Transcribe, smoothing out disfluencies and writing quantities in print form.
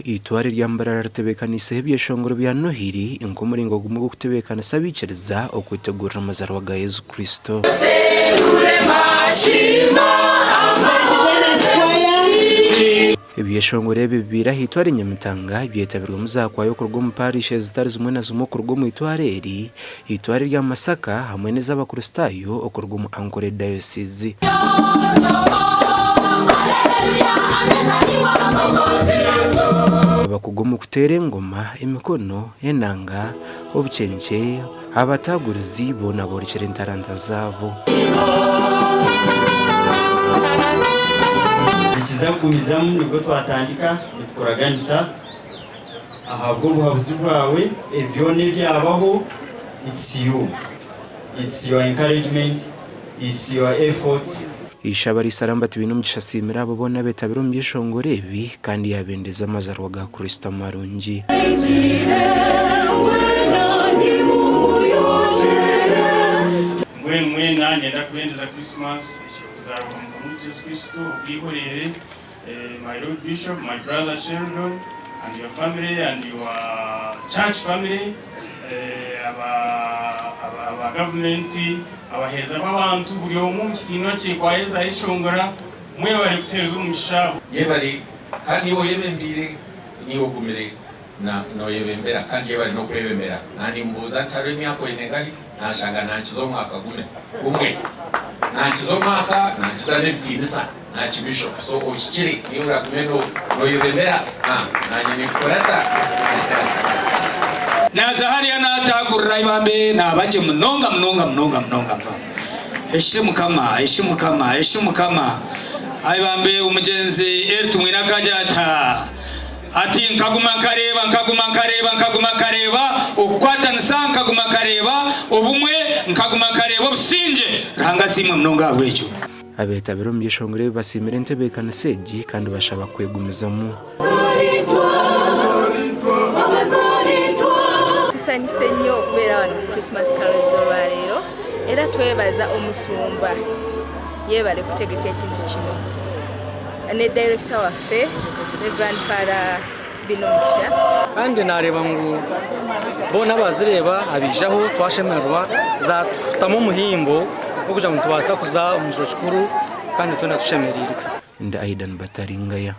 Eitware rya Mbarara ritebeekaniiseho ebyeshongoro bya Nohiri nk'omuringo gumwe gw'okutebeekanisa abaikiriza okwetegurira amazarwa ga Yesu Kristo. Ebyeshongoro ebi bibaire aha itware Nyamitanga byetabirwemu za kwaya okuruga omu paarishi ezitari zimwe na zimwe okuruga omu itware eri, eitware rya Masaka hamwe n'ez'abakristaayo okuruga omu Ankole Diocese. Abakugu omu kuteera engoma, emikono, enanga, obukyekye, Abataagurizi boona boorekire entaranta zaabo. Nikiza kugumizamu nibwo twatandika nitukuraganisa ahabw'obuhabuzi bwawe ebi byona ebyabaho it's you, it's your encouragement, it's your efforts. Ishe-abariisa Lambert Bainomugisha asiimire abo boona abeetabire omu byeshongoro ebi kandi yaabendeza amazarwa ga Kristo amarungi. Mbwenu mwena niinyenda kubendeza Christmas ekirikuzaarwa kwa Mukama waitu Yesu Kristo obwihoreere. My Lord Bishop, my brother Sheldon and your family and your church family, aba aba gavumenti, abaheereza b'abantu buri omwe omu kitiinwa kye kwayeza ayeshongora, mwebare kutuheereza omugisha. Yebare kandi niiwe oyebembeire, niiwe ogumire na noyebembera kandi yebare n'okwebembera. Na nimbuuza nti hariho emyaka oine engahi? Nashanga nankiza omwaka gumwe, gumwe. Nankiza omwaka, nankiza n'ebitiinisa, Archbishop. So ohikire, niiwe oragume noyebembera, nanye ninkukurata. Naaza hariya naataagurira ibambe naaba gye munonga munonga munonga munonga munonga. Eshi Mukama, eshi Mukama, eshi Mukama. Ai bambe omugyenzi Eli Tumwine akagira ati, Haa. Ati, Nkaguma nkareeba, nkaguma nkareeba, nkaguma nkareeba okukwatanisa, nkaguma nkareeba obumwe, nkaguma nkareeba obusingye. Ruhanga asiimwe munonga ahabw'ekyo. Abeetabire omu byeshongoro ebi basiimire entebeekanisa egi kandi bashaba kwegumizamu. Tusanyuse nnyo okubeera wano mu Christmas Carols olwaleero era twebaza omusumba yebale kutegeka ekintu kino ne director waffe Rev Father Binomugisha. Kandi naareeba ngu boona abaazireeba abaijaho twashemererwa zaatutamu omuhimbo gw'okugira ngu nitubaasa kuza omu kiro kikuru kandi twena tushemereirwe. Ndi Aidan Bataringaya.